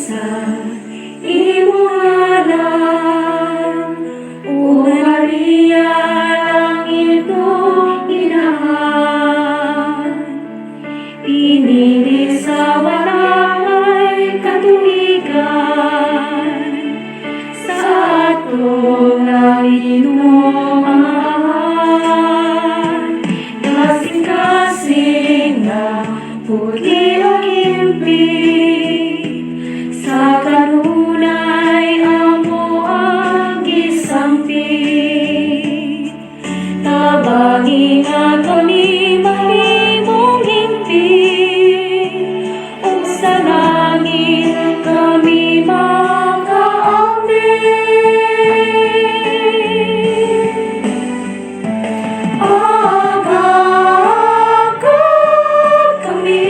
Sa imong ngalan, O Maria, langit ug inahan, Pinili sa walay katuigan, sa atong langitnong Amahan. Kasing-kasing nga putli ug impig, sa kanunay amo ang gisampig. Tabangi nga kami mahimong hingpit, ug sa langit kami makaambit. Aga kami,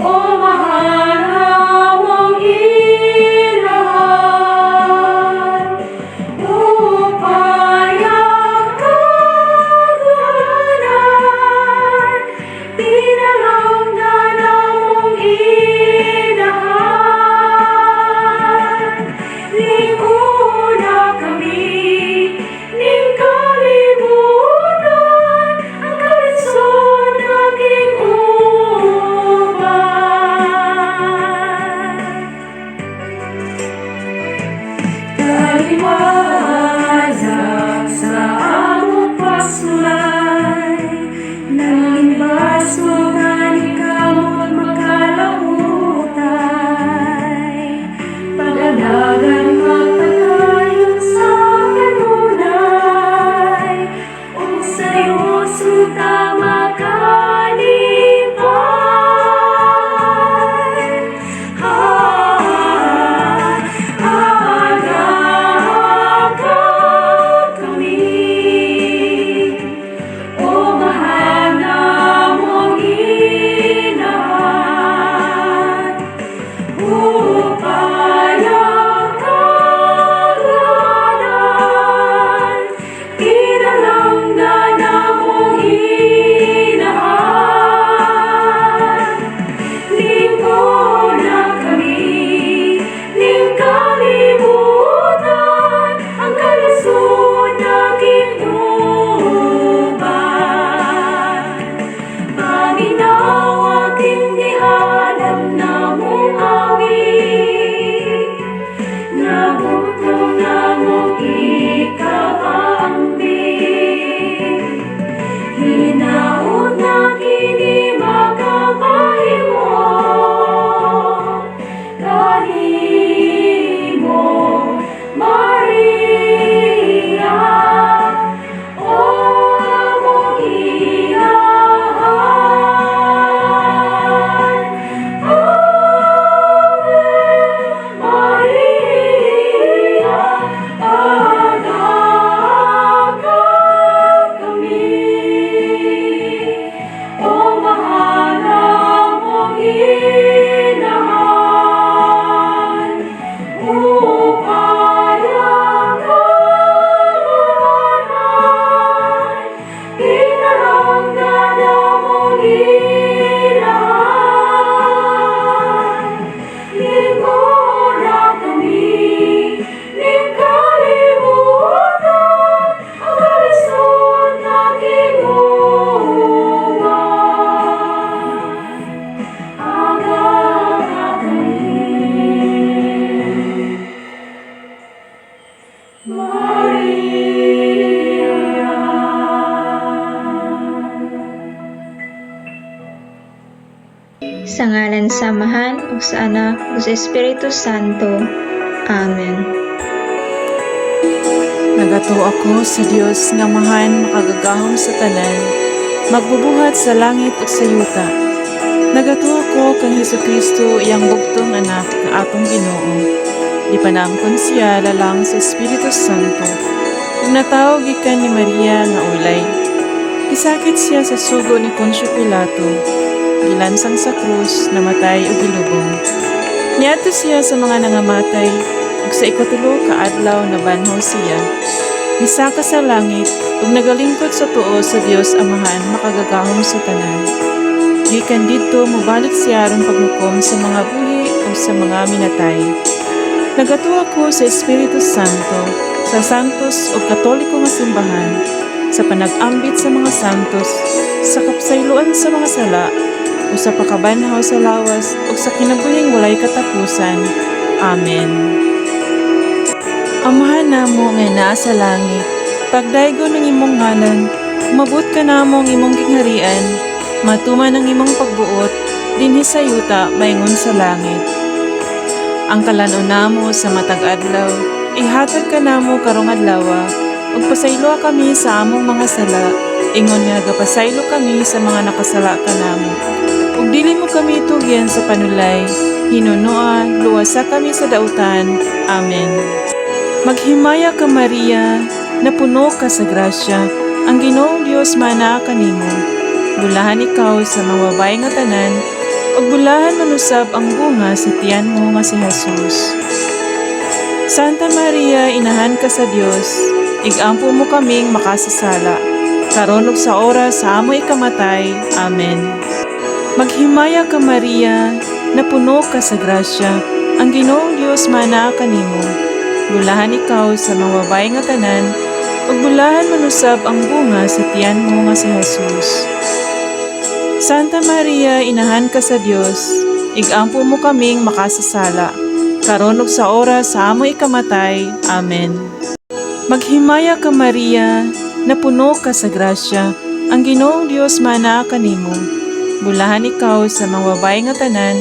O mahal namong inahan, Upaya kag uganan, Pinalangga namong inahan. Lig-on kami ning kalibutan, Ang kalisod naging uban. Kaliwanag sa among pagsulay, Nangin baso nga kamot makalahutay, Pag-alagan magpadayon sa kanunay, Ug seryoso ta makalipay. Ha, aga kami, O mahal namong inahan, Upaya kag uganan, Pinalangga namong inahan. Lig-on kami ning kalibutan, Ang kalisod naging uban. Paminawa king gihalad namong awit, Nga bugtong namong ikapaambit. Hinaot nga kini makapahimo kanimo, Maria, O among inahan. Ave Maria, aga kami, O mahal namong inahan, Upaya kag uganan, Pinalangga namong inahan. Lig-on kami ning kalibutan, Ang kalisod naging uban. Aga kami, Maria. Sa ngalan sa Amahan, ug sa Anak, ug sa Espiritu Santo. Amen. Nagatuo ako sa Dios nga Amahan makagagahom sa tanan, magbubuhat sa langit ug sa yuta. Nagatuo ako kang Hesukristo, iyang bugtong anak, nga atong Ginoo. Gipanangkon siya lalang sa Espiritu Santo. Ug natawo gikan ni Maria nga ulay. Gisakit siya sa sugo ni Poncio Pilato. Gilansang sa krus, namatay ug gilubong. Niadto siya sa mga nangamatay, ug sa ikatulo ka adlaw nabanhaw siya. Misaka sa langit ug nagalingkod sa tuo sa Dios Amahan makagagahom sa tanan. Gikan didto mobalik siya aron paghukom sa mga buhi. ug sa mga minatay. Nagatuo ako sa Espiritu Santo, sa Santos ug Katoliko nga Simbahan, sa panag-ambit sa mga santos, sa kapasayloan sa mga sala, ug sa pagkabanhaw sa lawas ug sa kinabuhing walay katapusan. Amen. Amahan namo nga naa sa langit, pagdaygon ang imong ngalan, umabot kanamo ang imong gingharian, matuman ang imong pagbuot, dinhi sa yuta maingon sa langit. Ang kalan-on namo sa matag adlaw, ihatag kanamo karong adlaw, ug pasayloa kami sa among mga sala, ingon nga nagapasaylo kami sa mga nakasala kanamo. Ug dili mo kami tugyan sa panulay, hinunoa, luwasa kami sa dautan. Amen. Maghimaya ka, Maria, napuno ka sa grasya, ang Ginoong Dios maanaa kanimo. Bulahan ikaw sa mga babae nga tanan, ug bulahan man usab ang bunga sa tiyan mo nga si Jesus. Santa Maria, inahan ka sa Dios, igampo mo kaming makasasala, karon ug sa oras sa among ikamatay. Amen. Maghimaya ka, Maria, napuno ka sa grasya, ang Ginoong Dios maanaa kanimo. Bulahan ikaw sa mga babae nga tanan, ug bulahan man usab ang bunga sa tiyan mo nga si Jesus. Santa Maria, inahan ka sa Dios, igampo mo kaming makasasala, karon ug sa oras sa among ikamatay. Amen. Maghimaya ka, Maria, napuno ka sa grasya, ang Ginoong Dios maanaa kanimo. Bulahan ikaw sa mga babae nga tanan,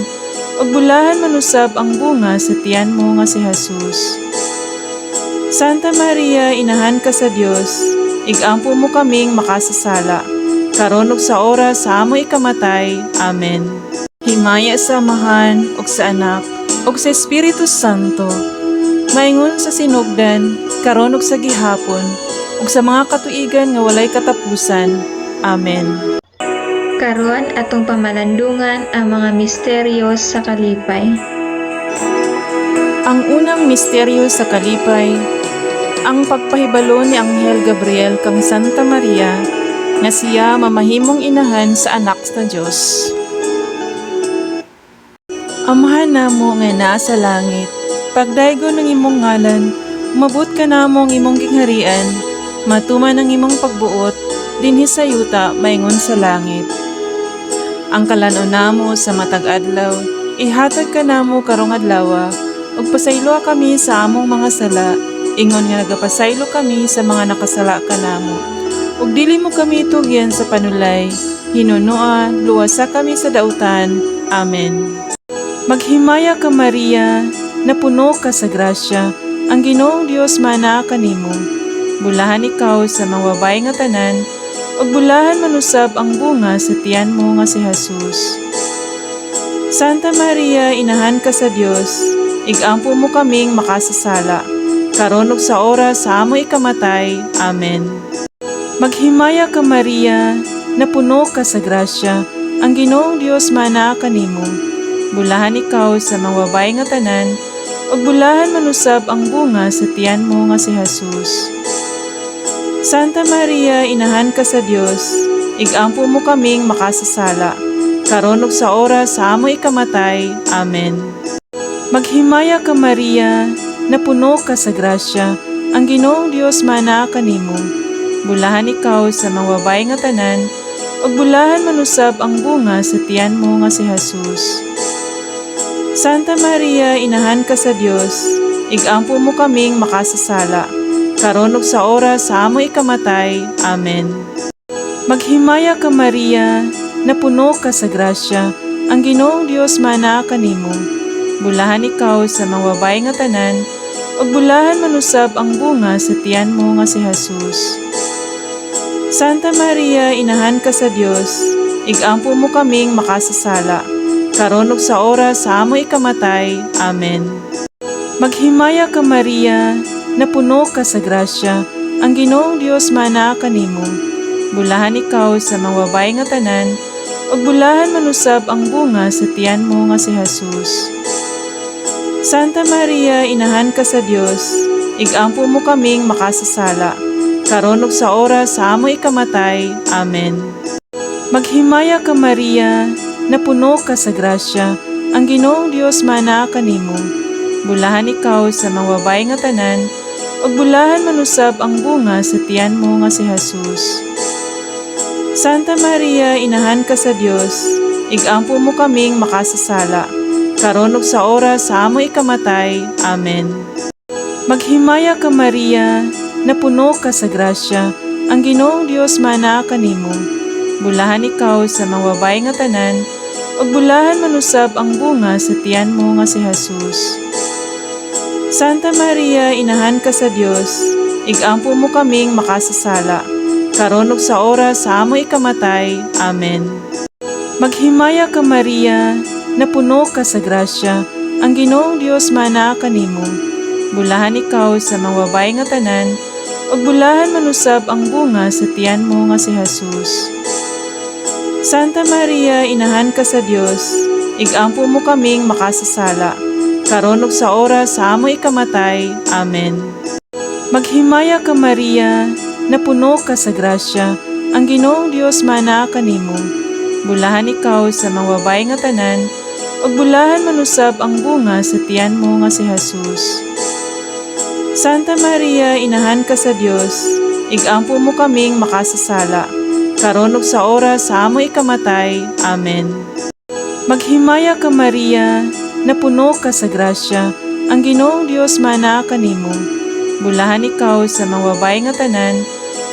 ug bulahan man usab ang bunga sa tiyan mo nga si Jesus. Santa Maria, inahan ka sa Dios, igampo mo kaming makasasala, karon ug sa oras sa among ikamatay. Amen. Himaya sa Amahan ug sa Anak ug sa Espiritu Santo, maingon sa sinugdan, karon ug sa gihapon, ug sa mga katuigan nga walay katapusan. Amen. Karon atong pamalandungan ang mga misteryo sa kalipay. Ang unang misteryo sa kalipay, ang pagpahibalo ni Anghel Gabriel kang Santa Maria nga siya mamahimong inahan sa anak sa Dios. Amahan namo nga naa sa langit, pagdaygon ang imong ngalan, umabot kanamo ang imong gingharian, matuman ang imong pagbuot, dinhi sa yuta maingon sa langit. Ang kalan-on namo sa matag adlaw, ihatag kanamo karong adlaw, ug pasayloa kami sa among mga sala, ingon nga nagapasaylo kami sa mga nakasala kanamo. Ug dili mo kami tugyan sa panulay, hinunoa, luwasa kami sa dautan. Amen. Maghimaya ka, Maria, napuno ka sa grasya, ang Ginoong Dios maanaa kanimo. Bulahan ikaw sa mga babae nga tanan, ug bulahan man usab ang bunga sa tiyan mo nga si Jesus. Santa Maria, inahan ka sa Dios, igampo mo kaming makasasala, karon ug sa oras sa among ikamatay. Amen. Maghimaya ka, Maria, napuno ka sa grasya, ang Ginoong Dios maanaa kanimo. Bulahan ikaw sa mga babae nga tanan, ug bulahan man usab ang bunga sa tiyan mo nga si Jesus. Santa Maria, inahan ka sa Dios, igampo mo kaming makasasala, karon ug sa oras sa among ikamatay. Amen. Maghimaya ka, Maria, napuno ka sa grasya, ang Ginoong Dios maanaa kanimo. Bulahan ikaw sa mga babae nga tanan, ug bulahan man usab ang bunga sa tiyan mo nga si Jesus. Santa Maria, inahan ka sa Dios, igampo mo kaming makasasala, karon ug sa oras sa among ikamatay. Amen. Maghimaya ka, Maria, napuno ka sa grasya, ang Ginoong Dios maanaa kanimo. Bulahan ikaw sa mga babae nga tanan, ug bulahan man usab ang bunga sa tiyan mo nga si Jesus. Santa Maria, inahan ka sa Dios, igampo mo kaming makasasala, karon ug sa oras sa among ikamatay. Amen. Maghimaya ka, Maria, napuno ka sa grasya, ang Ginoong Dios maanaa kanimo. Bulahan ikaw sa mga babae nga tanan, ug bulahan man usab ang bunga sa tiyan mo nga si Jesus. Santa Maria, inahan ka sa Dios, igampo mo kaming makasasala, karon ug sa oras sa among ikamatay. Amen. Maghimaya ka, Maria, napuno ka sa grasya, Ang Ginoong Dios manaa kanimo. Bulahan ikaw sa mga babaye nga tanan, ug bulahan man usab ang bunga sa tiyan mo nga si Jesus. Santa Maria, inahan ka sa Dios, igampo mo kaming makasasala, karon ug sa oras sa among ikamatay. Amen. Maghimaya ka, Maria, napuno ka sa grasya, ang Ginoong Dios manaa kanimo. Bulahan ikaw sa mga babaye nga tanan, ug bulahan man usab ang bunga sa tiyan mo nga si Jesus. Santa Maria, inahan ka sa Dios, igampo mo kaming makasasala, karon ug sa oras sa among ikamatay. Amen. Maghimaya ka, Maria, napuno ka sa grasya, ang Ginoong Dios manaa kanimo. Bulahan ikaw sa mga babaye nga tanan, ug bulahan man usab ang bunga sa tiyan mo nga si Jesus. Santa Maria, inahan ka sa Dios, igampo mo kaming makasasala, karon ug sa oras sa among ikamatay. Amen. Maghimaya ka, Maria, napuno ka sa grasya, ang Ginoong Dios manaa kanimo. Bulahan ikaw sa mga babaye nga tanan, ug bulahan man usab ang bunga sa tiyan mo nga si Jesus. Santa Maria, inahan ka sa Dios, igampo mo kaming makasasala, karon ug sa oras sa among ikamatay. Amen. Maghimaya ka, Maria, napuno ka sa grasya, ang Ginoong Dios manaa kanimo. Bulahan ikaw sa mga babaye nga tanan,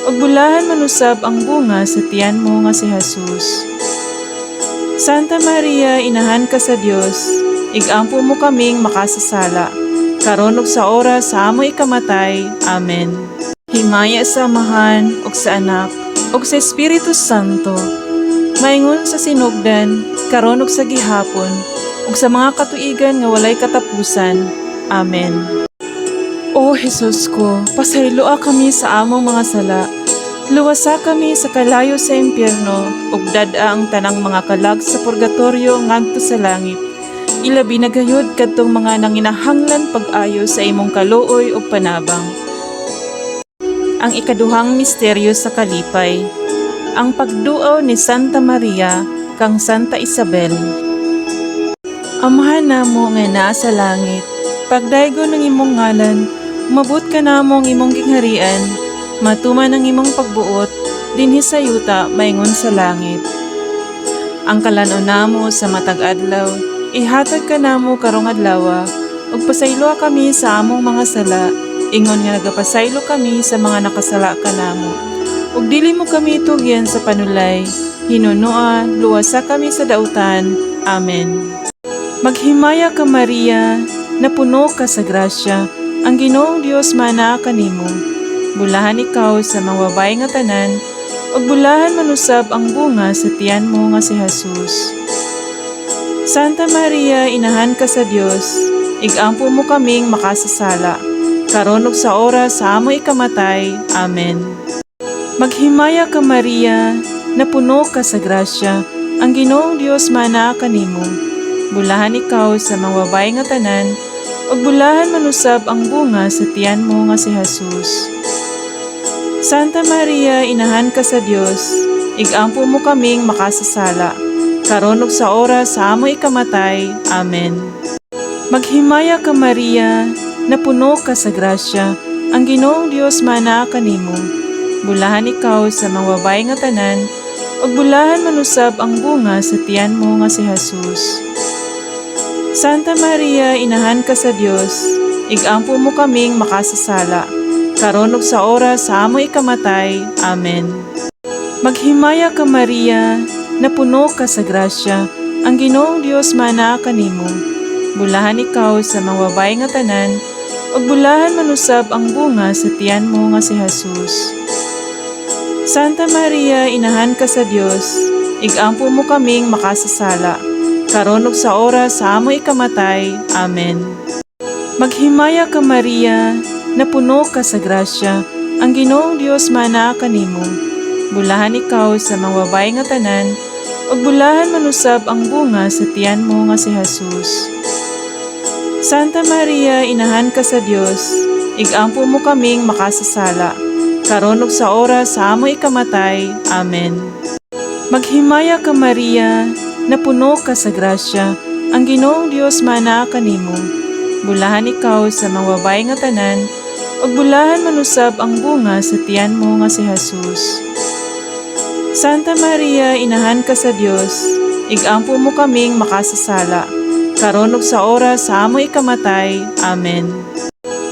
ug bulahan man usab ang bunga sa tiyan mo nga si Jesus. Santa Maria, inahan ka sa Dios, igampo mo kaming makasasala, karon ug sa oras sa among ikamatay. Amen. Himaya sa Amahan, ug sa Anak, ug sa Espiritu Santo, maingon sa sinugdan, karon ug sa gihapon, ug sa mga katuigan nga walay katapusan. Amen. O Jesus ko, pasayloa kami sa among mga sala. Luwasa kami sa kalayo sa impyerno, ug dad-a ang tanang mga kalag sa purgatorio ngadto sa langit. Ilabi na gayud kadtong mga nanginahanglan pag-ayo sa imong kaluoy ug panabang. Ang ikaduhang misteryo sa kalipay, ang pagduaw ni Santa Maria kang Santa Isabel. Amahan namo nga naa sa langit, pagdaygon ang imong ngalan, umabot kanamo ang imong gingharian, matuman ang imong pagbuot, dinhi sa yuta maingon sa langit. Ang kalan-on namo sa matag adlaw, ihatag kanamo karong adlaw, ug pasayloa kami sa among mga sala, ingon nga nagapasaylo kami sa mga nakasala kanamo. Ug dili mo kami tugyan sa panulay, hinunoa, luwasa kami sa dautan. Amen. Maghimaya ka, Maria, napuno ka sa grasya, ang Ginoong Dios manaa kanimo. Bulahan ikaw sa mga babaye nga tanan, ug bulahan man usab ang bunga sa tiyan mo nga si Jesus. Santa Maria, inahan ka sa Dios, igampo mo kaming makasasala, karon ug sa oras sa among ikamatay. Amen. Maghimaya ka, Maria, napuno ka sa grasya, ang Ginoong Dios manaa kanimo. Bulahan ikaw sa mga babaye nga tanan, ug bulahan man usab ang bunga sa tiyan mo nga si Jesus. Santa Maria, inahan ka sa Dios, igampo mo kaming makasasala, karon ug sa oras sa among ikamatay. Amen. Maghimaya ka, Maria, napuno ka sa grasya, ang Ginoong Dios manaa kanimo. Bulahan ikaw sa mga babaye nga tanan, ug bulahan man usab ang bunga sa tiyan mo nga si Jesus. Santa Maria, inahan ka sa Dios, igampo mo kaming makasasala, karon ug sa oras sa among ikamatay. Amen. Maghimaya ka, Maria, napuno ka sa grasya, ang Ginoong Dios manaa kanimo. Bulahan ikaw sa mga babaye nga tanan, ug bulahan man usab ang bunga sa tiyan mo nga si Jesus. Santa Maria, inahan ka sa Dios, igampo mo kaming makasasala, karon ug sa oras sa among ikamatay. Amen. Maghimaya ka, Maria, napuno ka sa grasya, ang Ginoong Dios manaa kanimo. Bulahan ikaw sa mga babaye nga tanan, ug bulahan man usab ang bunga sa tiyan mo nga si Jesus. Santa Maria, inahan ka sa Dios, igampo mo kaming makasasala, karon ug sa oras sa among ikamatay. Amen. Maghimaya ka, Maria, napuno ka sa grasya, Ang Ginoong Dios manaa kanimo. Bulahan ikaw sa mga babaye nga tanan, ug bulahan man usab ang bunga sa tiyan mo nga si Jesus. Santa Maria, inahan ka sa Dios, igampo mo kaming makasasala, karon ug sa oras sa among ikamatay. Amen.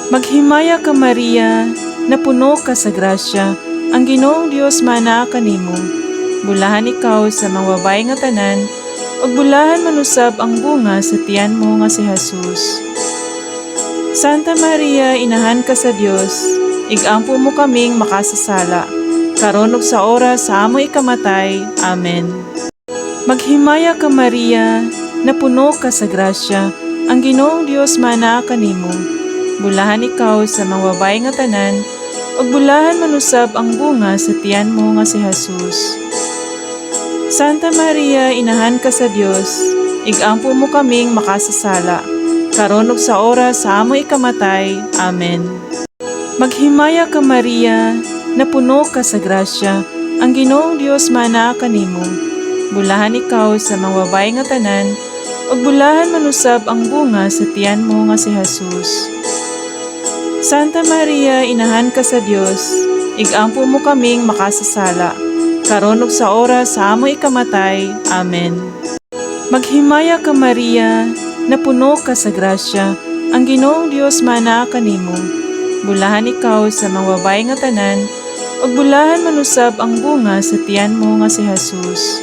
Maghimaya ka, Maria, napuno ka sa grasya, ang Ginoong Dios manaa kanimo. Bulahan ikaw sa mga babaye nga tanan, ug bulahan man usab ang bunga sa tiyan mo nga si Jesus. Santa Maria, inahan ka sa Dios, igampo mo kaming makasasala, karon ug sa oras sa among ikamatay. Amen. Maghimaya ka, Maria, napuno ka sa grasya, ang Ginoong Dios manaa kanimo. Bulahan ikaw sa mga babaye nga tanan, ug bulahan man usab ang bunga sa tiyan mo nga si Jesus. Santa Maria, inahan ka sa Dios, igampo mo kaming makasasala, karon ug sa oras sa among ikamatay. Amen. Maghimaya ka, Maria, napuno ka sa grasya, ang Ginoong Dios manaa kanimo. Bulahan ikaw sa mga babaye nga tanan, ug bulahan man usab ang bunga sa tiyan mo nga si Jesus. Santa Maria, inahan ka sa Dios, igampo mo kaming makasasala, karon ug sa oras sa among ikamatay. Amen. Maghimaya ka, Maria, napuno ka sa grasya, ang Ginoong Dios manaa kanimo. Bulahan ikaw sa mga babaye nga tanan, ug bulahan man usab ang bunga sa tiyan mo nga si Jesus.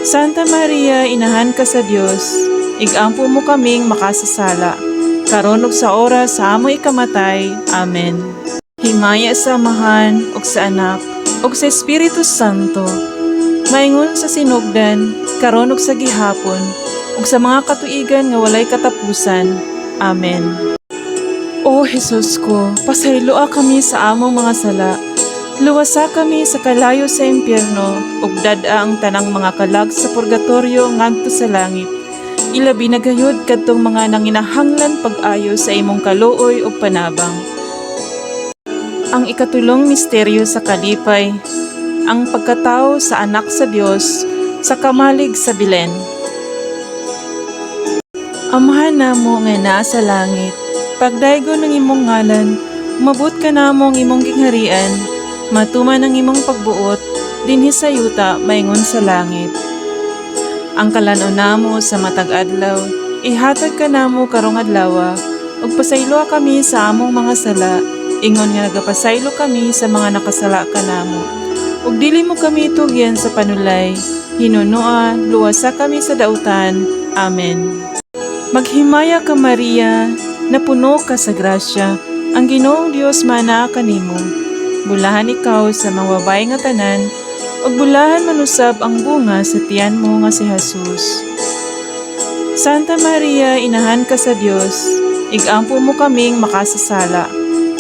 Santa Maria, inahan ka sa Dios, igampo mo kaming makasasala, karon ug sa oras sa among ikamatay. Amen. Himaya sa Amahan ug sa Anak ug sa Espiritu Santo. Maingon sa sinugdan, karon ug sa gihapon, ug sa mga katuigan nga walay katapusan. Amen. O Jesus ko, pasayloa kami sa among mga sala. Luwasa kami sa kalayo sa impyerno ug dad-a ang tanang mga kalag sa purgatorio ngadto sa langit. Ilabi na gayud kadtong mga nanginahanglan pag-ayo sa imong kaluoy ug panabang. Ang ikatulong misteryo sa kalipay, ang pagkatao sa anak sa Dios sa kamalig sa Belen. Amahan namo nga naa sa langit, pagdaygon ang imong ngalan, umabot kanamo ang imong gingharian, matuman ang imong pagbuot, dinhi sa yuta maingon sa langit. Ang kalan-on namo sa matag adlaw, ihatag kanamo karong adlaw, ug pasayloa kami sa among mga sala, ingon nga nagapasaylo kami sa mga nakasala kanamo. Ug dili mo kami tugyan sa panulay, hinunoa, luwasa kami sa dautan. Amen. Maghimaya ka, Maria, napuno ka sa grasya, ang Ginoong Dios manaa kanimo. Bulahan ikaw sa mga babaye nga tanan, ug bulahan man usab ang bunga sa tiyan mo nga si Jesus. Santa Maria, inahan ka sa Dios, igampo mo kaming makasasala,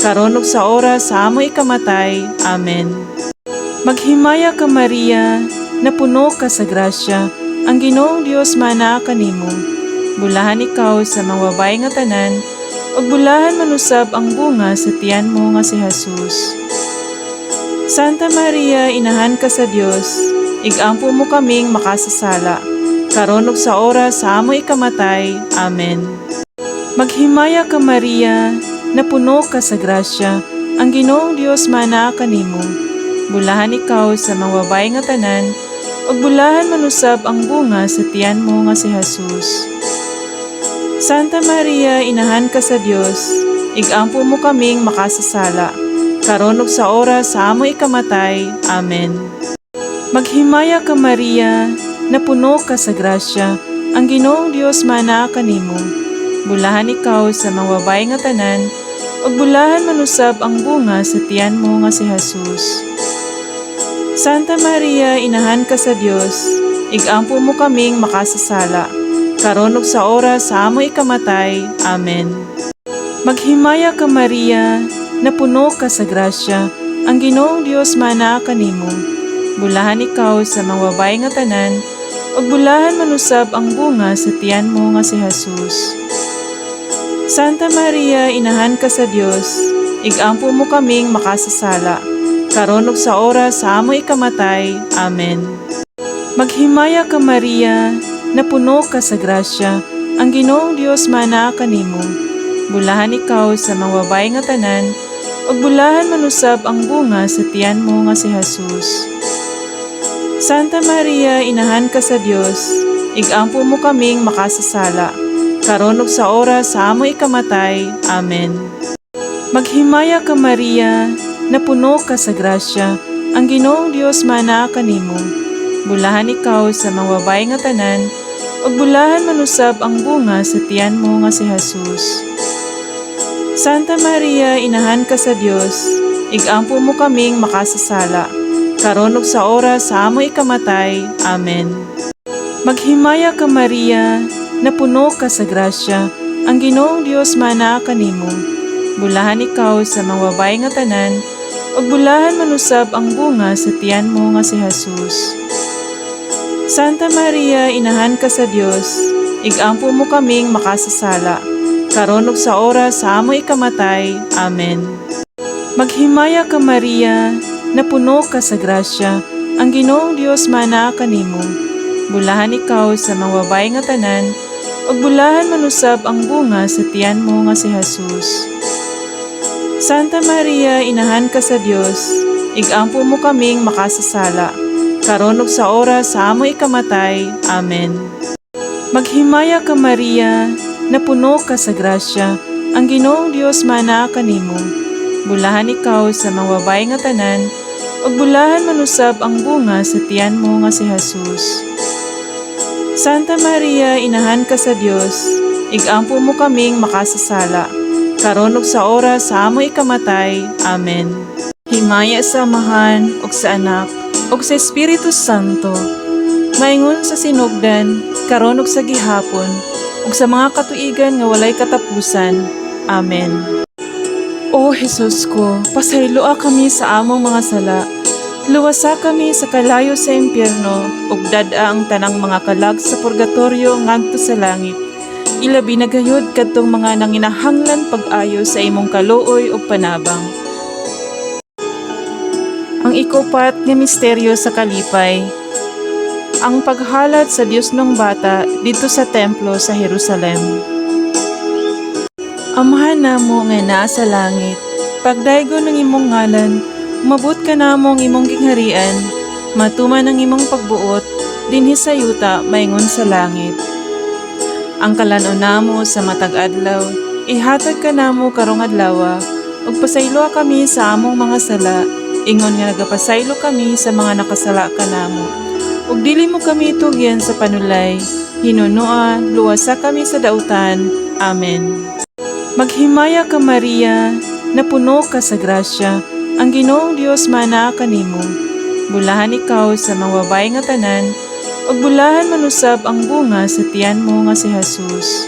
karon ug sa oras sa among ikamatay. Amen. Maghimaya ka, Maria, napuno ka sa grasya, ang Ginoong Dios manaa kanimo. Bulahan ikaw sa mga babaye nga tanan, ug bulahan man usab ang bunga sa tiyan mo nga si Jesus. Santa Maria, inahan ka sa Dios, igampo mo kaming makasasala, karon ug sa oras sa among ikamatay. Amen. Maghimaya ka, Maria, napuno ka sa grasya, ang Ginoong Dios manaa kanimo. Bulahan ikaw sa mga babaye nga tanan, ug bulahan man usab ang bunga sa tiyan mo nga si Jesus. Santa Maria, inahan ka sa Dios, igampo mo kaming makasasala, karon ug sa oras sa among ikamatay. Amen. Maghimaya ka, Maria, napuno ka sa grasya, ang Ginoong Dios manaa kanimo. Bulahan ikaw sa mga babaye nga tanan, ug bulahan man usab ang bunga sa tiyan mo nga si Jesus. Santa Maria, inahan ka sa Dios, igampo mo kaming makasasala, karon ug sa oras sa among ikamatay. Amen. Maghimaya ka, Maria, napuno ka sa grasya, ang Ginoong Dios manaa kanimo. Bulahan ikaw sa mga babaye nga tanan, ug bulahan man usab ang bunga sa tiyan mo nga si Jesus. Santa Maria, inahan ka sa Dios, igampo mo kaming makasasala, karon ug sa oras sa among ikamatay. Amen. Maghimaya ka, Maria, Napuno ka sa grasya, ang Ginoong Dios manaa kanimo. Bulahan ikaw sa mga babae nga tanan, ug bulahan man usab ang bunga sa tiyan mo nga si Jesus. Santa Maria, inahan ka sa Dios, igampo mo kaming makasasala, karon ug sa oras sa among ikamatay. Amen. Maghimaya ka, Maria, napuno ka sa grasya, ang Ginoong Dios manaa kanimo. Bulahan ikaw sa mga babae nga tanan, ug bulahan man usab ang bunga sa tiyan mo nga si Jesus. Santa Maria, inahan ka sa Dios, igampo mo kaming makasasala, karon ug sa oras sa among ikamatay. Amen. Maghimaya ka, Maria, napuno ka sa grasya, ang Ginoong Dios manaa kanimo. Bulahan ikaw sa mga babae nga tanan, ug bulahan man usab ang bunga sa tiyan mo nga si Jesus. Santa Maria, inahan ka sa Dios, igampo mo kaming makasasala, karon ug sa oras sa among ikamatay. Amen. Maghimaya ka, Maria, napuno ka sa grasya, ang Ginoong Dios manaa kanimo. Bulahan ikaw sa mga babae nga tanan, ug bulahan man usab ang bunga sa tiyan mo nga si Jesus. Santa Maria, inahan ka sa Dios, igampo mo kaming makasasala, karon ug sa oras sa among ikamatay. Amen. Maghimaya ka, Maria, napuno ka sa grasya, ang Ginoong Dios manaa kanimo. Bulahan ikaw sa mga babae nga tanan, ug bulahan man usab ang bunga sa tiyan mo nga si Jesus. Santa Maria, inahan ka sa Dios, igampo mo kaming makasasala, karon ug sa oras sa among ikamatay. Amen. Himaya sa Amahan, ug sa Anak, ug sa Espiritu Santo, maingon sa sinugdan, karon ug sa gihapon, ug sa mga katuigan nga walay katapusan. Amen. O Jesus ko, pasayloa kami sa among mga sala. Luwasa kami sa kalayo sa impyerno, ug dad-a ang tanang mga kalag sa purgatorio ngadto sa langit. Ilabi na gayud kadtong mga nanginahanglan pag-ayo sa imong kaluoy ug panabang. Ang ikupat nga misteryo sa kalipay, ang paghalad sa Diosnong Bata didto sa templo sa Jerusalem. Amahan namo nga naa sa langit, pagdaygon ang imong ngalan, umabot kanamo ang imong gingharian, matuman ang imong pagbuot, dinhi sa yuta maingon sa langit. Ang kalan-on namo sa matag adlaw, ihatag kanamo karong adlaw, ug pasayloa kami sa among mga sala, ingon nga nagapasaylo kami sa mga nakasala kanamo. Ug dili mo kami tugyan sa panulay, hinunoa, luwasa kami sa dautan. Amen. Maghimaya ka, Maria, napuno ka sa grasya, ang Ginoong Dios manaa kanimo. Bulahan ikaw sa mga babae nga tanan, ug bulahan man usab ang bunga sa tiyan mo nga si Jesus.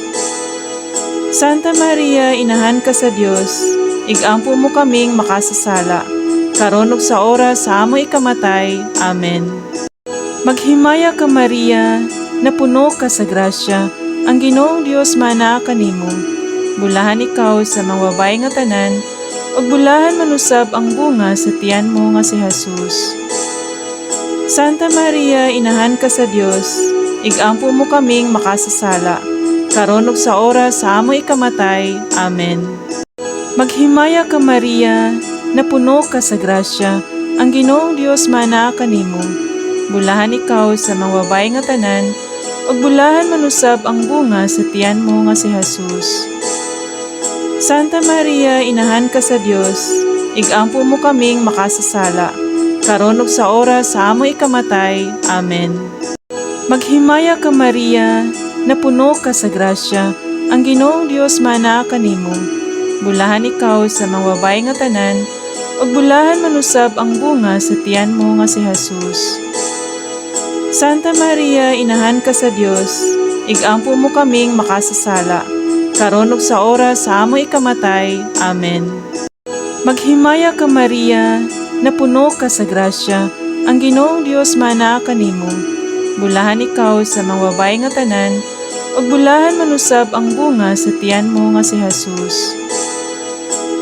Santa Maria, inahan ka sa Dios, igampo mo kaming makasasala, karon ug sa oras sa among ikamatay. Amen. Maghimaya ka, Maria, napuno ka sa grasya, ang Ginoong Dios manaa kanimo. Bulahan ikaw sa mga babae nga tanan, ug bulahan man usab ang bunga sa tiyan mo nga si Jesus. Santa Maria, inahan ka sa Dios, igampo mo kaming makasasala, karon ug sa oras sa among ikamatay. Amen. Maghimaya ka, Maria, napuno ka sa grasya, ang Ginoong Dios manaa kanimo. Bulahan ikaw sa mga babae nga tanan, ug bulahan man usab ang bunga sa tiyan mo nga si Jesus. Santa Maria, inahan ka sa Dios, igampo mo kaming makasasala, karon ug sa oras sa among ikamatay. Amen. Maghimaya ka, Maria, napuno ka sa grasya, ang Ginoong Dios manaa kanimo. Bulahan ikaw sa mga babae nga tanan, ug bulahan man usab ang bunga sa tiyan mo nga si Jesus. Santa Maria, inahan ka sa Dios, igampo mo kaming makasasala, karon ug sa oras sa among ikamatay. Amen. Maghimaya ka, Maria, napuno ka sa grasya, ang Ginoong Dios manaa kanimo. Bulahan ikaw sa mga babae nga tanan, ug bulahan man usab ang bunga sa tiyan mo nga si Jesus.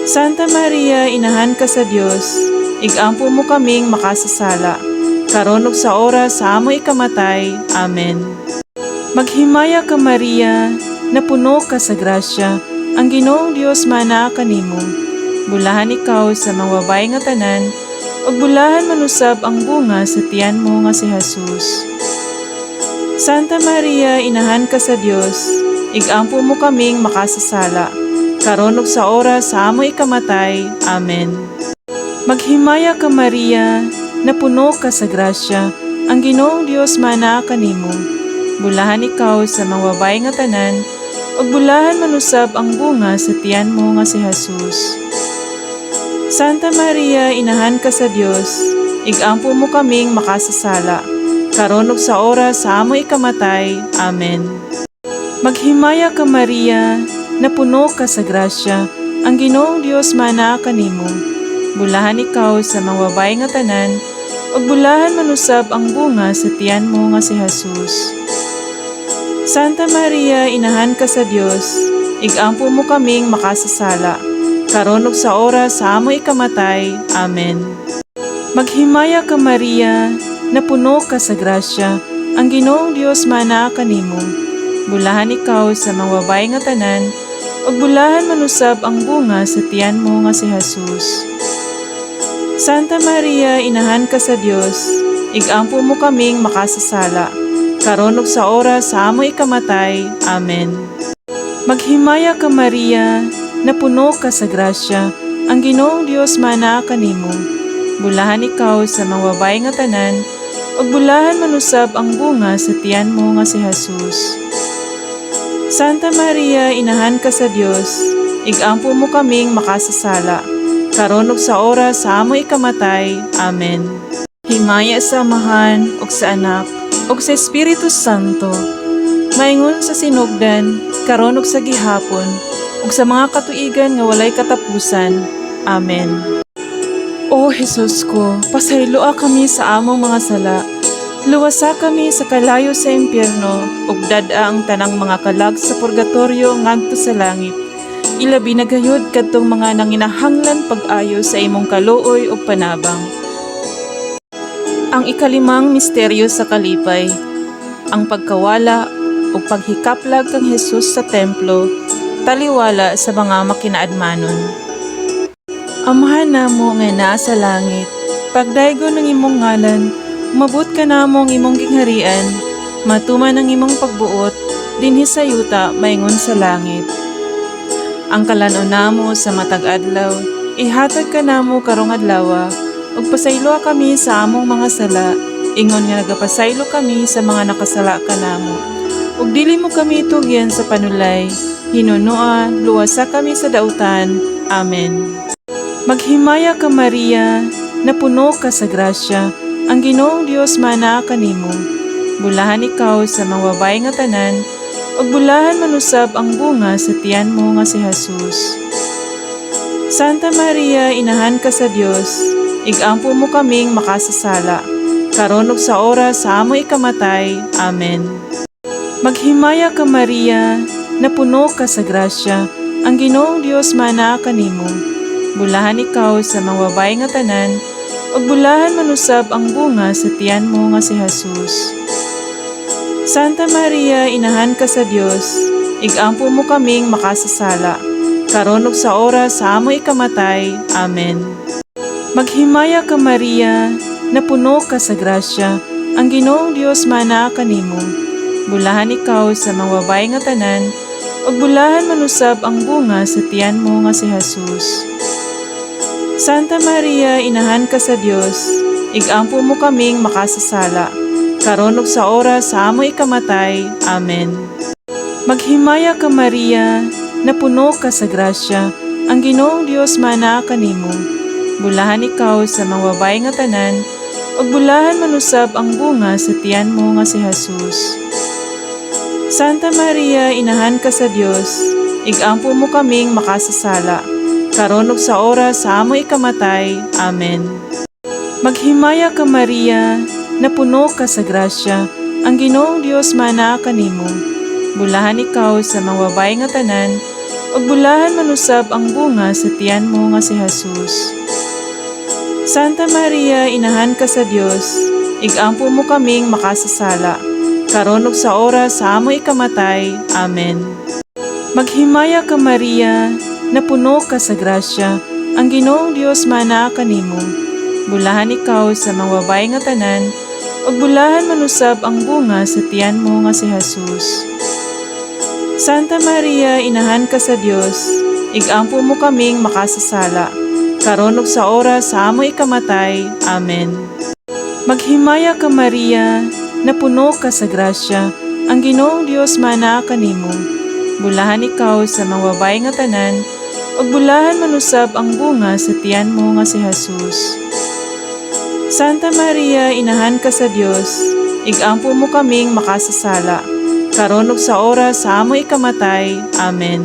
Santa Maria, inahan ka sa Dios, igampo mo kaming makasasala, karon ug sa oras sa among ikamatay. Amen. Maghimaya ka, Maria, napuno ka sa grasya, ang Ginoong Dios manaa kanimo. Bulahan ikaw sa mga babae nga tanan, ug bulahan man usab ang bunga sa tiyan mo nga si Jesus. Santa Maria, inahan ka sa Dios, igampo mo kaming makasasala, karon ug sa oras sa among ikamatay. Amen. Maghimaya ka, Maria, napuno ka sa grasya, ang Ginoong Dios manaa kanimo. Bulahan ikaw sa mga babae nga tanan, ug bulahan man usab ang bunga sa tiyan mo nga si Jesus. Santa Maria, inahan ka sa Dios, igampo mo kaming makasasala, karon ug sa oras sa among ikamatay. Amen. Maghimaya ka, Maria, napuno ka sa grasya, ang Ginoong Dios manaa kanimo. Bulahan ikaw sa mga babae nga tanan, ug bulahan man usab ang bunga sa tiyan mo nga si Jesus. Santa Maria, inahan ka sa Dios, igampo mo kaming makasasala, karon ug sa oras sa among ikamatay. Amen. Maghimaya ka, Maria, napuno ka sa grasya, ang Ginoong Dios manaa kanimo. Bulahan ikaw sa mga babae nga tanan, ug bulahan man usab ang bunga sa tiyan mo nga si Jesus. Santa Maria, inahan ka sa Dios, igampo mo kaming makasasala, karon ug sa oras sa among ikamatay. Amen. Maghimaya ka, Maria, napuno ka sa grasya, ang Ginoong Dios manaa kanimo. Bulahan ikaw sa mga babae nga tanan, ug bulahan man usab ang bunga sa tiyan mo nga si Jesus. Santa Maria, inahan ka sa Dios, igampo mo kaming makasasala, karon ug sa oras sa among ikamatay. Amen. Himaya sa Amahan ug sa Anak ug sa Espiritu Santo. Maingon sa sinugdan, karon ug sa gihapon, ug sa mga katuigan nga walay katapusan. Amen. O Jesus ko, pasayloa kami sa among mga sala. Luwasa kami sa kalayo sa impyerno ug dad-a ang tanang mga kalag sa purgatorio ngadto sa langit. Ilabi na gayud kadtong mga nanginahanglan pag-ayo sa imong kaluoy ug panabang. Ang ikalimang misteryo sa kalipay, ang pagkawala ug paghikaplag kang Jesus sa templo, taliwala sa mga makinaadmanon. Amahan namo nga naa sa langit, pagdaygon ang imong ngalan, umabot kanamo ang imong gingharian, matuman ang imong pagbuot, dinhi sa yuta maingon sa langit. Ang kalan-on namo sa matag adlaw, ihatag kanamo karong adlaw, ug pasayloa kami sa among mga sala, ingon nga nagapasaylo kami sa mga nakasala kanamo. Ug dili mo kami tugyan sa panulay, hinunoa, luwasa kami sa dautan. Amen. Maghimaya ka, Maria, napuno ka sa grasya, ang Ginoong Dios manaa kanimo. Bulahan ikaw sa mga babae nga tanan, ug bulahan man usab ang bunga sa tiyan mo nga si Jesus. Santa Maria, inahan ka sa Dios, igampo mo kaming makasasala, karon ug sa oras sa among ikamatay. Amen. Maghimaya ka, Maria, napuno ka sa grasya, ang Ginoong Dios manaa kanimo. Bulahan ikaw sa mga babae nga tanan, ug bulahan man usab ang bunga sa tiyan mo nga si Jesus. Santa Maria, inahan ka sa Dios, igampo mo kaming makasasala, karon ug sa oras sa among ikamatay. Amen. Maghimaya ka, Maria, napuno ka sa grasya, ang Ginoong Dios manaa kanimo. Bulahan ikaw sa mga babae nga tanan, ug bulahan man usab ang bunga sa tiyan mo nga si Jesus. Santa Maria, inahan ka sa Dios, igampo mo kaming makasasala, karon ug sa oras sa among ikamatay. Amen. Maghimaya ka, Maria, napuno ka sa grasya, ang Ginoong Dios manaa kanimo. Bulahan ikaw sa mga babae nga tanan, ug bulahan man usab ang bunga sa tiyan mo nga si Jesus. Santa Maria, inahan ka sa Dios, igampo mo kaming makasasala, karon ug sa oras sa among ikamatay. Amen. Maghimaya ka, Maria, napuno ka sa grasya, ang Ginoong Dios manaa kanimo. Bulahan ikaw sa mga babae nga tanan, ug bulahan man usab ang bunga sa tiyan mo nga si Jesus. Santa Maria, inahan ka sa Dios, igampo mo kaming makasasala, karon ug sa oras sa among ikamatay. Amen. karon ug sa oras sa among ikamatay. Amen. Maghimaya ka, Maria, napuno ka sa grasya, ang Ginoong Dios manaa kanimo. Bulahan ikaw sa mga babae nga tanan, ug bulahan man usab ang bunga sa tiyan mo nga si Jesus. Santa Maria, inahan ka sa Dios, igampo mo kaming makasasala, karon ug sa oras sa among ikamatay. Amen. Maghimaya ka, Maria, napuno ka sa grasya, ang Ginoong Dios manaa kanimo. Bulahan ikaw sa mga babae nga tanan, ug bulahan man usab ang bunga sa tiyan mo nga si Jesus. Santa Maria, inahan ka sa Dios, igampo mo kaming makasasala, karon ug sa oras sa among ikamatay. Amen.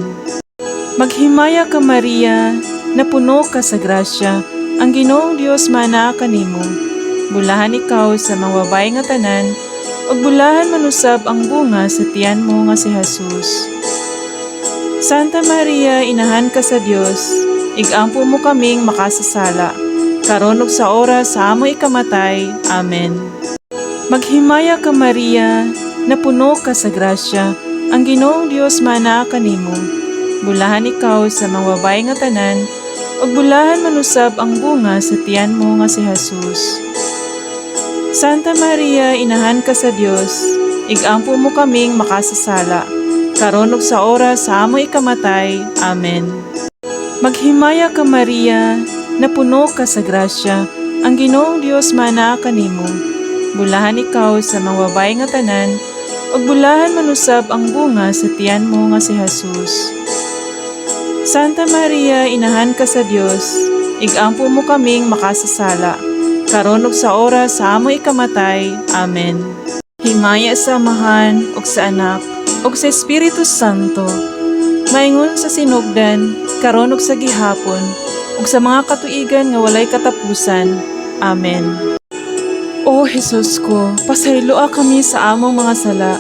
Maghimaya ka, Maria, napuno ka sa grasya, ang Ginoong Dios manaa kanimo. Bulahan ikaw sa mga babae nga tanan, ug bulahan man usab ang bunga sa tiyan mo nga si Jesus. Santa Maria, inahan ka sa Dios, igampo mo kaming makasasala, karon ug sa oras sa among ikamatay. Amen. Maghimaya ka, Maria, napuno ka sa grasya, ang Ginoong Dios manaa kanimo. Bulahan ikaw sa mga babae nga tanan, ug bulahan man usab ang bunga sa tiyan mo nga si Jesus. Santa Maria, inahan ka sa Dios, igampo mo kaming makasasala, karon ug sa oras sa among ikamatay. Amen. Maghimaya ka, Maria, napuno ka sa grasya, ang Ginoong Dios manaa kanimo. Bulahan ikaw sa mga babae nga tanan, ug bulahan man usab ang bunga sa tiyan mo nga si Jesus. Santa Maria, inahan ka sa Dios, igampo mo kaming makasasala, karon ug sa oras sa among ikamatay. Amen. Himaya sa Amahan ug sa Anak ug sa Espiritu Santo. Maingon sa sinugdan, karon ug sa gihapon, ug sa mga katuigan nga walay katapusan. Amen. O Jesus ko, pasayloa kami sa among mga sala.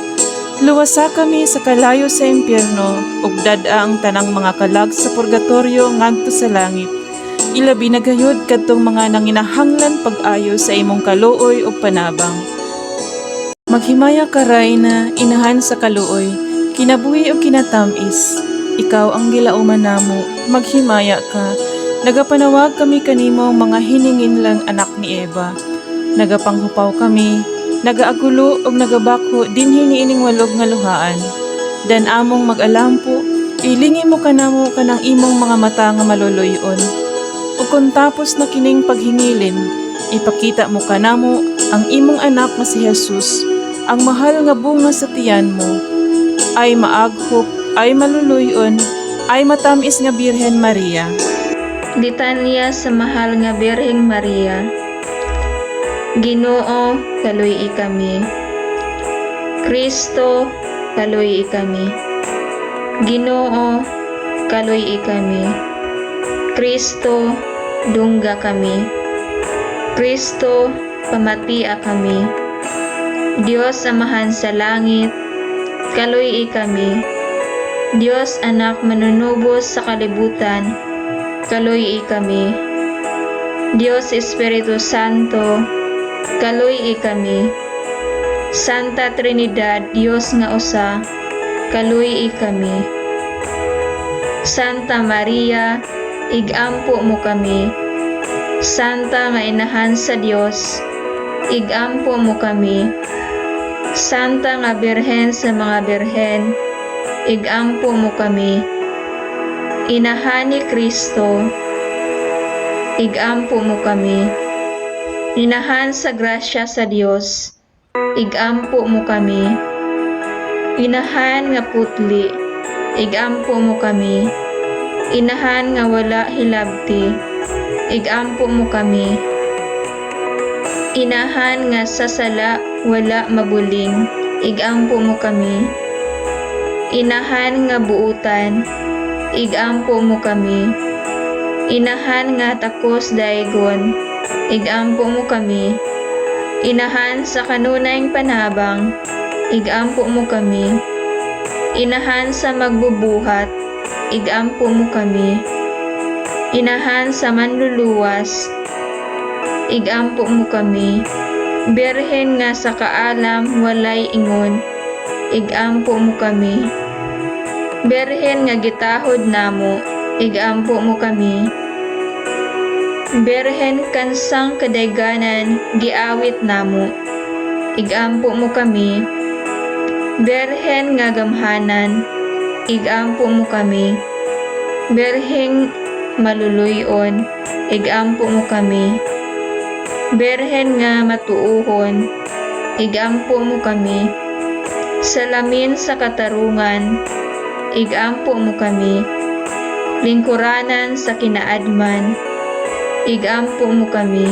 Luwasa kami sa kalayo sa impyerno, ug dad-a ang tanang mga kalag sa purgatorio ngadto sa langit. Ilabi na gayud kadtong mga nanginahanglan pag-ayo sa imong kaluoy ug panabang. Maghimaya ka, Rayna, inahan sa kaluoy, kinabuhi ug kinatamis. Ikaw ang gilauman namo, maghimaya ka. Nagapanawag kami kanimo, mga hininginlang anak ni Eva. Nagapanghupaw kami, nagaagulo ug nagabakho dinhi niining walog nga luhaan. Dan among mag-alampo, ilingi mo kanamo kanang imong mga mata nga maluluy-on. Ug kon tapos na kining paghingilin, ipakita mo kanamo ang imong anak nga si Jesus, ang mahal nga bunga sa tiyan mo. Ay maaghop, ay maluluy-on, ay matamis nga Birhen Maria. Litanya sa Mahal nga Birheng Maria. Ginoo, kaluy-i kami. Kristo, kaluy-i kami. Ginoo, kaluy-i kami. Kristo, dungga kami. Kristo, pamatia kami. Dios Amahan sa langit, kaluy-i kami. Dios Anak manunubos sa kalibutan, kaluy-i kami. Dios Espiritu Santo, kaluy-i kami. Santa Trinidad, Dios nga usa, kaluy-i kami. Santa Maria, igampo mo kami. Santa nga inahan sa Dios, igampo mo kami. Santa nga Birhen sa mga birhen, igampo mo kami. Inahan ni Kristo, igampo mo kami. Inahan sa grasya sa Dios, igampo mo kami. Inahan nga putli, igampo mo kami. Inahan nga wala hilabti, igampo mo kami. Inahan nga sa sala wala mabuling, igampo mo kami. Inahan nga buutan, igampo mo kami. Inahan nga takos daygon, igampo mo kami. Inahan sa kanunayng panabang, igampo mo kami. Inahan sa magbubuhat, igampo mo kami. Inahan sa manluluwas, igampo mo kami. Birhen nga sa kaalam walay ingon, igampo mo kami. Birhen nga gitahod namo, igampo mo kami. Birhen kansang kadayganan giawit namo, igampo mo kami. Birhen nga gamhanan, igampo mo kami. Birheng maluluyon, igampo mo kami. Birhen nga matuohon, igampo mo kami. Salamin sa katarungan, igampo mo kami. Lingkuranan sa kinaadman, igampo mo kami.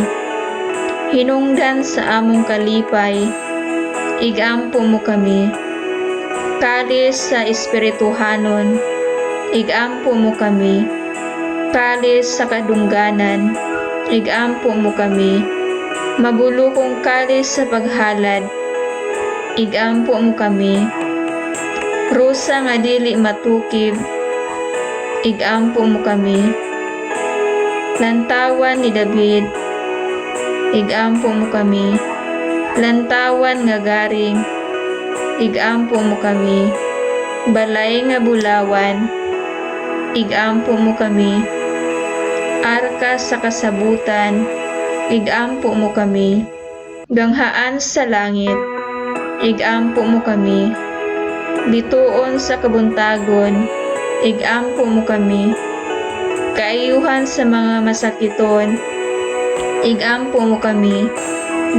Hinungdan sa among kalipay, igampo mo kami. Kalis sa espirituhanon, igampo mo kami. Kalis sa kadungganan, igampo mo kami. Mabulukong kalis sa paghalad, igampo mo kami. Rusa nga dili matukib, igampo mo kami. Lantawan ni David, igampo mo kami. Lantawan nga garing, igampo mo kami. Balay nga bulawan, igampo mo kami. Arka sa kasabutan, igampo mo kami. Ganghaan sa langit, igampo mo kami. Bituon sa kabuntagon, igampo mo kami. Kaayuhan sa mga masakiton, igampo mo kami.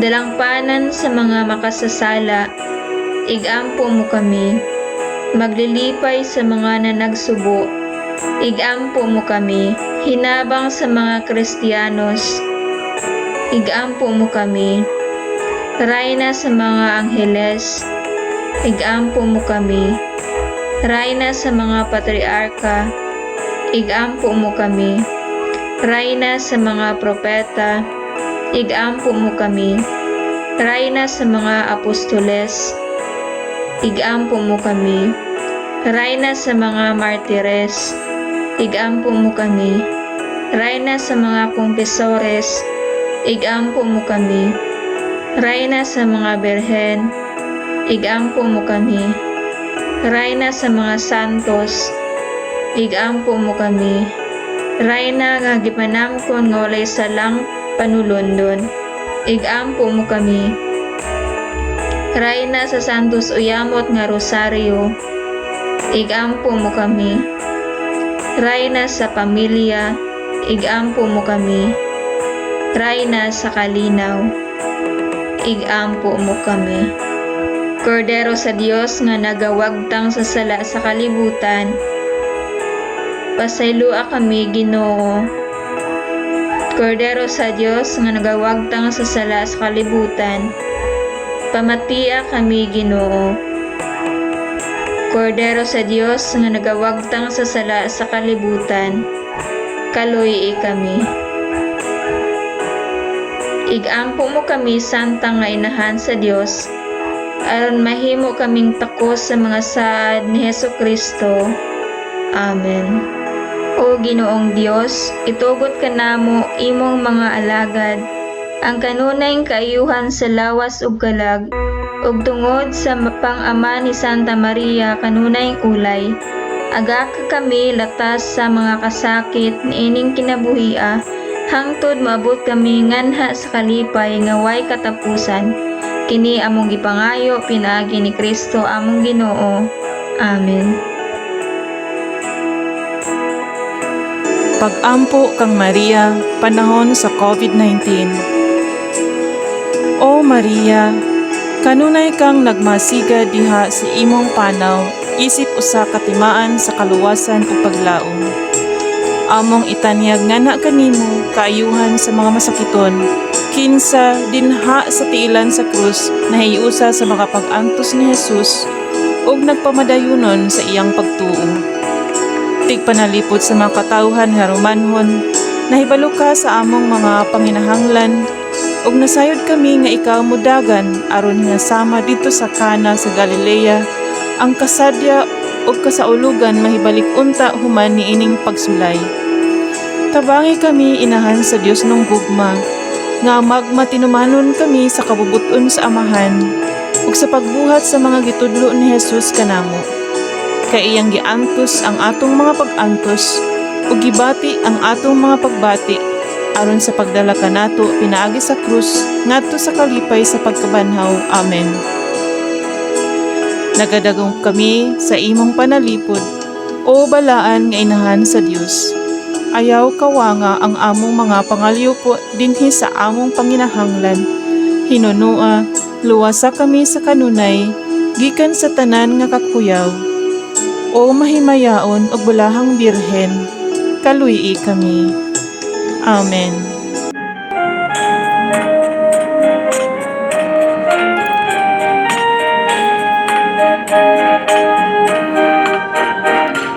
Dalangpanan sa mga makasasala, igampo mo kami. Maglilipay sa mga nanagsubo, igampo mo kami. Hinabang sa mga Kristiyanos, igampo mo kami. Rayna sa mga angheles, igampo mo kami. Rayna sa mga patriarka, igampo mo kami. Rayna sa mga propeta, igampo mo kami. Rayna sa mga apostoles, igampo mo kami. Rayna sa mga martires, igampo mo kami. Rayna sa mga kumpesores, igampo mo kami. Rayna sa mga berhen, igampo mo kami. Rayna sa mga santos, igampo mo kami. Rayna nga gipanamkon nga walay salang panulondon, igampo mo kami. Rayna sa Santos Uyamot nga Rosario, igampo mo kami. Rayna sa pamilya, igampo mo kami. Rayna sa kalinaw, igampo mo kami. Kordero sa Dios nga nagawagtang sa sala sa kalibutan, pasaylua kami Ginoo. Kordero sa Dios nga nagawagtang sa sala sa kalibutan, pamatia kami Ginoo. Kordero sa Dios nga nagawagtang sa sala sa kalibutan, kaluy kami. Igampo mo kami santa nga inahan sa Dios, aron mahimo kaming takos sa mga saad ni Heso Kristo. Amen. O Ginoong Dios, itugot kanamo imong mga alagad ang kanunay kaayuhan sa lawas ug kalag ug tungod sa pang-ama ni Santa Maria kanunay ulay. Aga ka kami latas sa mga kasakit niining kinabuhia hangtod maabot kami nganha sa kalipay nga way katapusan. Kini among gipangayo pinaagi ni Kristo among Ginoo. Amen. Pag-ampo kang Maria panahon sa COVID-19. O Maria, kanunay kang nagmasiga diha sa imong panaw isip usa ka timaan sa kaluwasan ug paglaom. Among itanyag ngana kanimo kaayuhan sa mga masakiton, kinsa dinha sa tiilan sa krus nahiusa sa mga pag-antos ni Jesus ug nagpamadayunon sa iyang pagtuo. Tigpanalipod sa mga katawhan nga Romanhon, nahibalo ka sa among mga panginahanglan ug nasayod kami nga ikaw modagan aron nga sama didto sa Kana sa Galilea ang kasadya ug kasaulugan mahibalik unta human niining pagsulay. Tabangi kami, inahan sa Dios nung gugma. Nga magmatinumanon kami sa kabubuton sa Amahan ug sa pagbuhat sa mga gitudlo ni Jesus kanamo. Kay iyang giantos ang atong mga pag-antos ug gibati ang atong mga pagbati aron sa pagdala kanato pinaagi sa krus ngadto sa kalipay sa pagkabanhaw. Amen. Nagadagom kami sa imong panalipod, O balaan nga inahan sa Dios. Ayaw kawanga ang among mga pangalyupo dinhi sa among panginahanglan. Hinunoa, luwasa kami sa kanunay, gikan sa tanan nga kakuyaw. O mahimayaon ug bulahang Birhen, kaluy-i kami. Amen.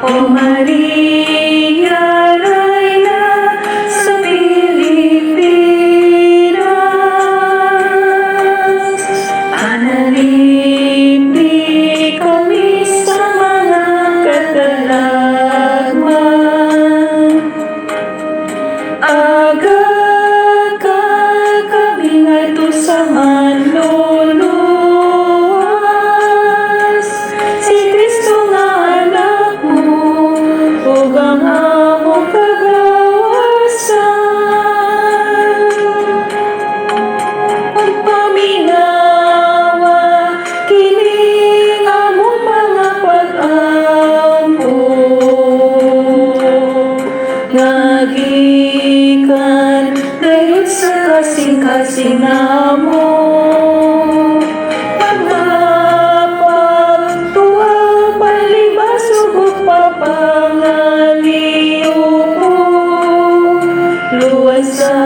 O Maria, Reyna sa Pilipinas, panalipdi kami sa mga katalagman. Aga ka kami ngadto sa manluluwas, si Kristo nga anak mo, ug ang among kagawasan. Pagpaminawa, kining among mga pag-ampo, nga gikan gayud sa kasing-kasing namo. Mga pagtuo, palibasog ug papangaliyupo, luwasa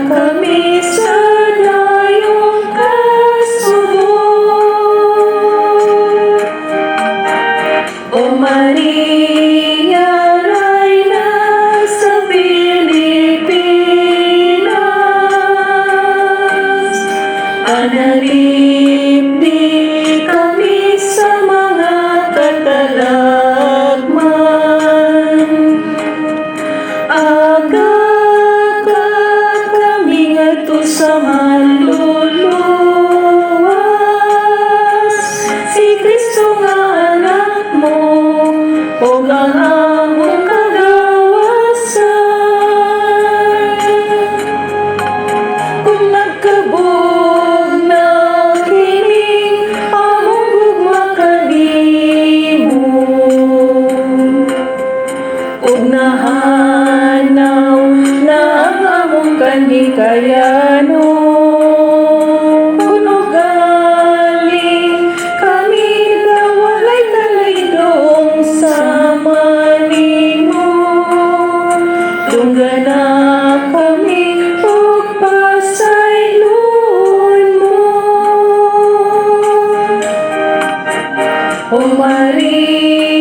kami sa dayong kasubo. O Maria, Reyna sa Pilipinas, panalipdi kami sa mga katalagman. Aga ka kami ngadto sa manluluwas, si Kristo nga anak mo, ug ang among kagawasan. Kung nagkabog na kining among gugma kanimo, ug nahanaw na ang among kanhikayanon, kun ugali kami nga walay kalaydong sama nimo, dunggana kami ug pasayloon mo. O Maria,